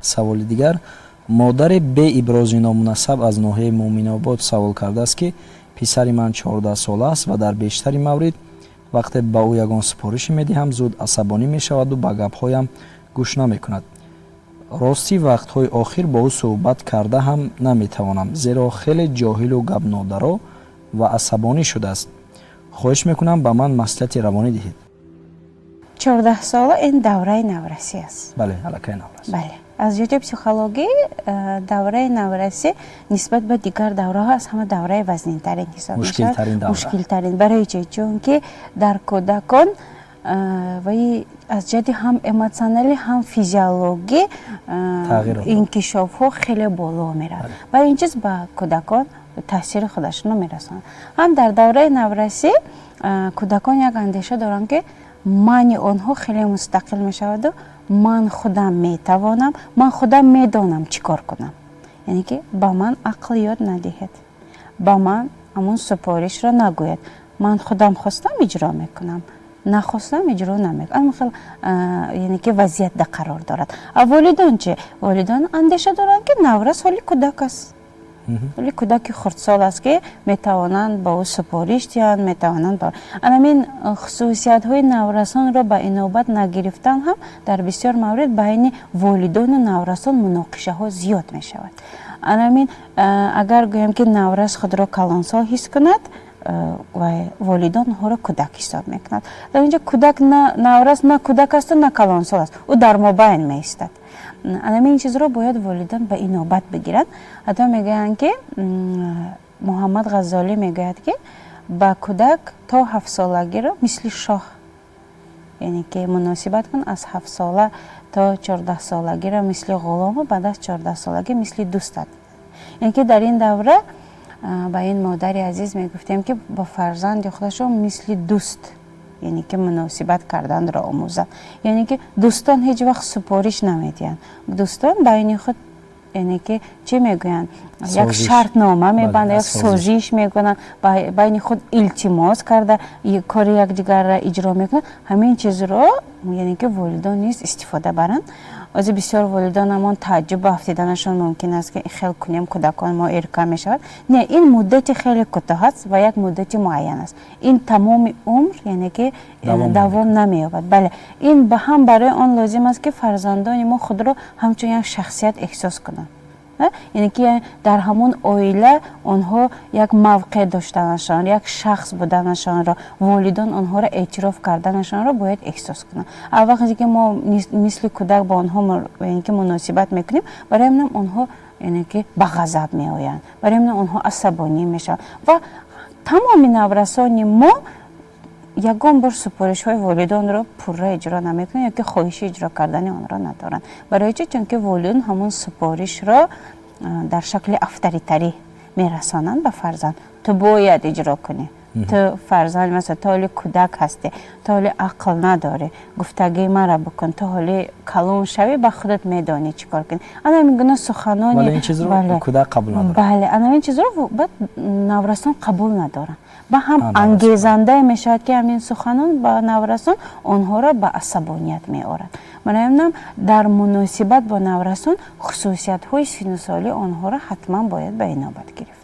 Саволи дигар: модаре бе ибрози ному насаб аз ноҳияи Муъминобод савол кардааст, ки писари ман 14 сола аст ва дар бештари маврид, вақте ба ӯ ягон супорише медиҳам, зуд асабонӣ мешаваду ба гапҳоям гӯш намекунад. Ростӣ, вақтҳои охир бо ӯ суҳбат карда ҳам наметавонам, зеро хеле ҷоҳилу гапнодаро ва асабонӣ шудааст. Хоҳиш мекунам, ба ман маслиҳати равонӣ диҳед. 14 сола ин давраи наврасӣ аст. Бале, аллакай наврас. Бале, аз ҷиҳати психологӣ давраи наврасӣ нисбат ба дигар давраҳо аз ҳама давраи вазнинтарин ҳисоб мешавад. Мушкилтарин. Барои чӣ? Чунки дар кӯдакон ваи аз ҷиҳати ҳам эмотсионалӣ, ҳам физиологӣ инкишофҳо хеле боло меравад ва ин чиз ба кӯдакон таъсири худашонро мерасонад. Ҳам дар давраи наврасӣ кӯдакон як андеша доранд, ки мани онҳо хеле мустақил мешаваду ман худам метавонам, ман худам медонам, чӣ кор кунам, яъне ки ба ман ақл ёд надиҳед, ба ман ҳамун супоришро нагӯяд, ман худам хостам, иҷро мекунам, нахостам, иҷро намекунам. Хел яъне ки вазъиятда қарор дорад. А волидон чӣ? Волидон андеша доранд, ки наврас ҳоли кӯдак аст, ҳоли кӯдаки хурдсол аст, ки метавонанд ба ӯ супориш диҳанд, метавонанд. Анамин хусусиятҳои наврасонро ба инобат нагирифтан ҳам дар бисёр маврид байни волидону наврасон муноқишаҳо зиёд мешавад. Анамин агар гӯем, ки наврас худро калонсол ҳис кунад ва волидон онҳоро кӯдак ҳисоб мекунад, дар инҷо кӯдак, наврас на кӯдак асту на калонсол аст, ӯ дар мобайн меистад. Анамин чизро бояд волидон ба инобат бигиранд. Ҳатто мегӯянд, ки Муҳаммад Ғаззолӣ мегӯяд, ки ба кӯдак то 7-солагиро мисли шоҳ, яъне ки муносибат кун, аз 7 сола то 14-солагиро мисли ғулому баъд аз 14-солагӣ мисли дӯстат. Яъне ки дар ин давра ба ин модари азиз мегуфтем, ки ба фарзанди худашон мисли дӯст, яъне ки муносибат карданро омӯзанд. Яъне ки дӯстон ҳеҷ вақт супориш намедиҳанд. Дӯстон байни худ, яъне ки чӣ мегӯянд, як шартнома мебанданд, як созиш мекунанд, байни худ илтимос карда кори якдигарро иҷро мекунанд. Ҳамин чизро, яъне ки волидон низ истифода баранд. Ози бисёр волидонамон тааҷҷуб афтиданашон мумкин аст, ки хел кунем, кӯдакон мо эрка мешавад. Не, ин муддати хеле кӯтоҳ аст ва як муддати муайян аст. Ин тамоми умр, яъне ки давом намеёбад. Бале, ин ҳам барои он лозим аст, ки фарзандони мо худро ҳамчун як шахсият эҳсос кунанд, яъне ки дар ҳамон оила онҳо як мавқеъ доштанашон, як шахс буданашонро, волидон онҳоро эътироф карданашонро бояд эҳсос кунанд. А вақте ки мо мисли кӯдак бо онҳо, яъне ки муносибат мекунем, барои ҳаминам онҳо, яъне ки ба ғазаб меоянд, барои ҳаминам онҳо асабонӣ мешаванд. Ва тамоми наврасони мо ягон бор супоришҳои волидонро пурра иҷро намекунанд ё ки хоҳиши иҷро кардани онро надоранд. Барои чӣ? Чунки волидон ҳамон супоришро дар шакли авторитарӣ мерасонанд ба фарзанд: ту бояд иҷро кунӣ, ту фарзанд, масалан, ту ҳоли кӯдак ҳастӣ, ту ҳоли ақл надорӣ, гуфтагии мара бикун, ту ҳоли калон шавӣ, ба худат медонӣ чӣ кор кунӣ. Ана ҳамин гуна суханони Бале. Ана ҳамин чизро баъд наврасон қабул надоранд. Ба ҳам ангезандае мешавад, ки ҳамин суханон ба наврасон онҳоро ба асабоният меорад. Барои ҳаминам дар муносибат бо наврасон хусусиятҳои синну солии онҳоро ҳатман бояд ба инобат гирифт.